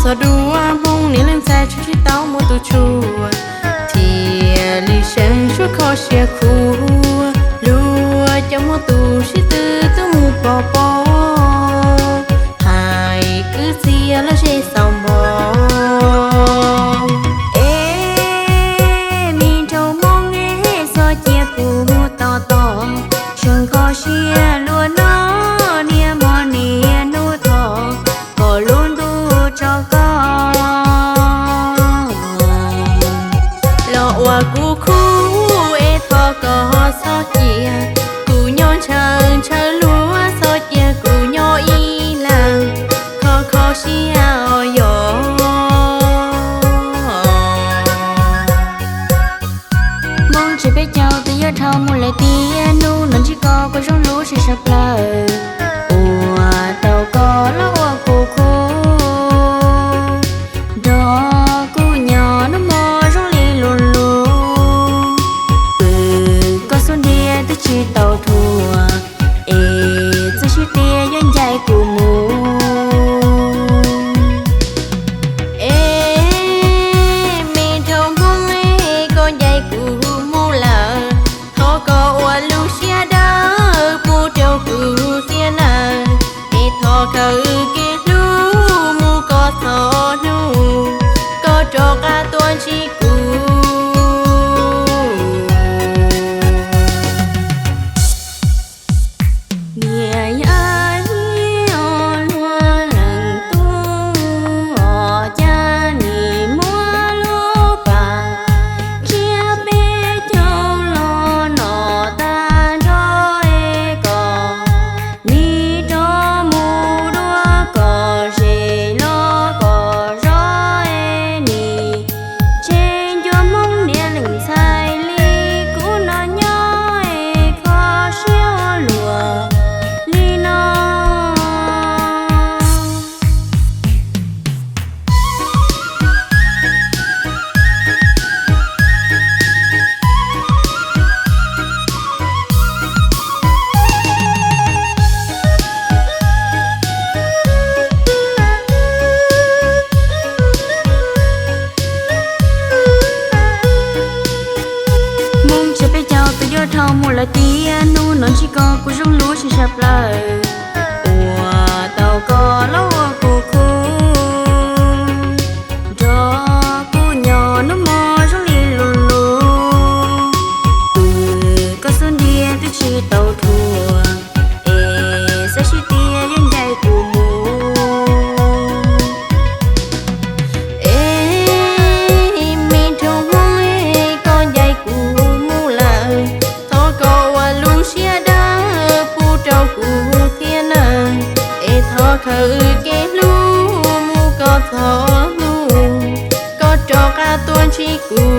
Txog dua Hmoob niam leej ntxhais tshwj tsis tau muaj tus tshua, thiaj li seev suab kho siab khuv. Luag cov muaj tus sib tw twb mus pov pob, hais kwv txhiaj lawv zej xaus npog. Es me nraug Hmoob es, txhob cia kuv tos tos, seev kho siab luag no, niaj hmo niaj hnub thov kom lub ntuj tso koj los ua kuv khub. Es thov koj txhob cia kuv nyob ntshaw ntshaw luag, txhob cia kuv nyob ib leeg kho kho siab os yog. Hmoob tsev peb caug twb yuav dhau mus lawm tiag, hnub no ntsib koj kuj zoo lub siab saj plaws, uas tau koj los ua kuv khub. Nrog kuv nyob hnub hmo zoo li lus lus, pw koj xub ntiag twb tsis tau thuam, es txawm sib tiag yuav ncaim kuv mus. Es me nraug Hmoob es, koj ncaim kuv mus lawm, thov koj ua lub siab dawb pub rau kuv thiab nawb. Es thov khaws kev hlub mus koj txhua hnub, koj rov qab tuaj ntsib kuv. Niam yau ib os luag leej tub os, cas nim muab lub pas tsiab peb caug los no tag nrho es kom nim rov mus dua kom ze los kom zov es nim tsev ncua Hmoob niam leej ntxhais li kuv no nyob es kho siab ua luaj li no. Hmoob tsev peb caug twb yuav dhau mus lawm tiag, hnub no ntsib koj kuj zoo lub siab saj plaws, uas tau koj los ua kuv khub. Nrog kuv nyob hnub hmo zoo li lus lus, pw koj xub ntiag twb tsis tau thuam, es txawm sib tiag yuav ncaim kuv mus. Es me nraug Hmoob es, koj ncaim kuv mus lawm, thov koj ua lub siab dawb pub rau kuv thiab nawb. Es thov khaws kev hlub mus koj txhua hnub, koj rov qab tuaj ntsib kuv.